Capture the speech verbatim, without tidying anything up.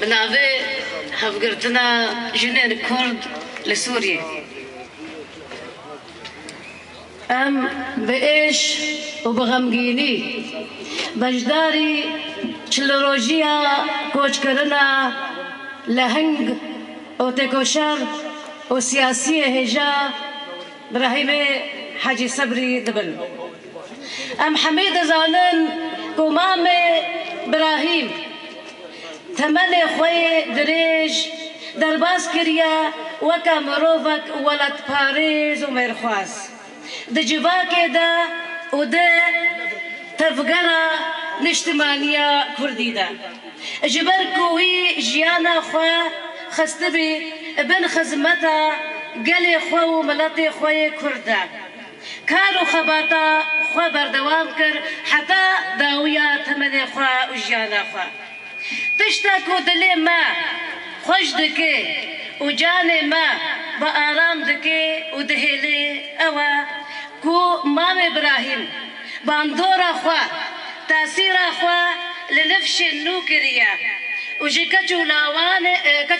Bi navê Hevgirtina Jinên Kurd li Sûriyê. Em bi êş û bi xemgînî beşdarî çil rojiya koçkirina leheng û têkoşer û siyasiyê hêja Birahîmê Hecî Sebrî dibin. Em hemî dizanin ku Mamê Birahîm temenê xwe yê dirêj derbas kiriye weke mirovek welatparêz û mêrxwaz di civakê de û di tevgera niştimaniya Kurdî de. Ji ber ku wî jiyana xwe xistibî bin xizmeta gelê xwe û miletê xwe yê Kurd de, kar û xebata xwe berdewam kir heta dawiya temenê xwe û jiyana xwe. Tişta ku dilê me xweş dike û canê me bi aram dike û dihêle ew e ku Mamê Birahîm bandora xwe, tesîra xwe li nifşên nû kiriye û ji keç û lawanê, e, keç